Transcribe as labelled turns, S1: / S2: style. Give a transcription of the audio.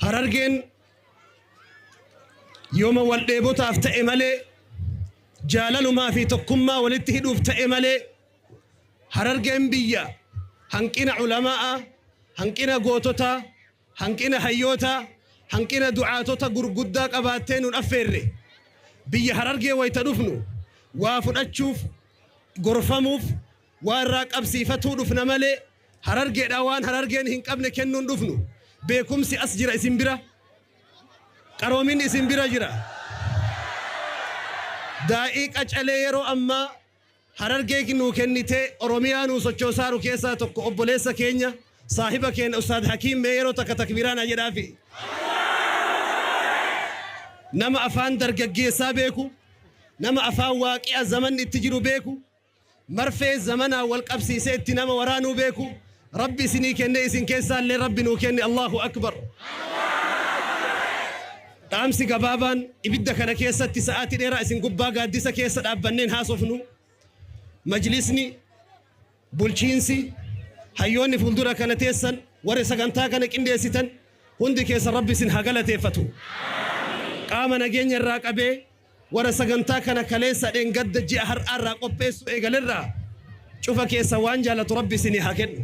S1: Harargeen yooma wal dheebotaaf ta'e malee, jaalalumaa fi tokkummaa walitti hidhuuf ta'e malee, Harargeen biyya hanqina ulamaa'a, hanqina goototaa, hanqina hayyootaa, hanqina du'aatota gurguddaa qabaattee nun affeerre. Biyya Harargee wayta dhufnu waa fudhachuuf, gorfamuuf, waa irraa qabsiifatuu dhufna malee Harargeedhaa waan Harargeen hin qabne kennuu hin dhufnu. Beekumsi as jira isin bira. Qaroominni isin bira jira. Daa'ii qacalee yeroo ammaa Harargee nuu kennitee Oromiyaa nuu sochoosaaru keessaa tokko obboleessa keenya saahiba keenya Ustaad Hakiim mee yeroo takka takbiiraa naa jedhaafi. Nama afaan dargaggeessaa beeku, nama afaan waaqi'a zamanni itti jiru beeku, Marfee zamanaan wal qabsiisee itti nama waraanuu beeku Rabbi isinii kenne, isin keessaallee Rabbi nuu kenne. Allahu Akbar. Dhaamsi gabaabaan ibidda kana keessatti sa'aatii dheeraa isin gubbaa gaaddisa keessa dhaabbanneen haasofnu, majlisni, bulchiinsi, hayyoonni fuuldura kana teessan, warri sagantaa kana qindeessitan hundi keessan Rabbi isin haa galateeffatu. Qaama nageenya irraa qabee Warra sagantaa kana kaleessa, dheengadda, ji'a har'aa irraa qopheessuu eegalerraa cufa keessa waan jaalatu Rabbi isinii haa kennu.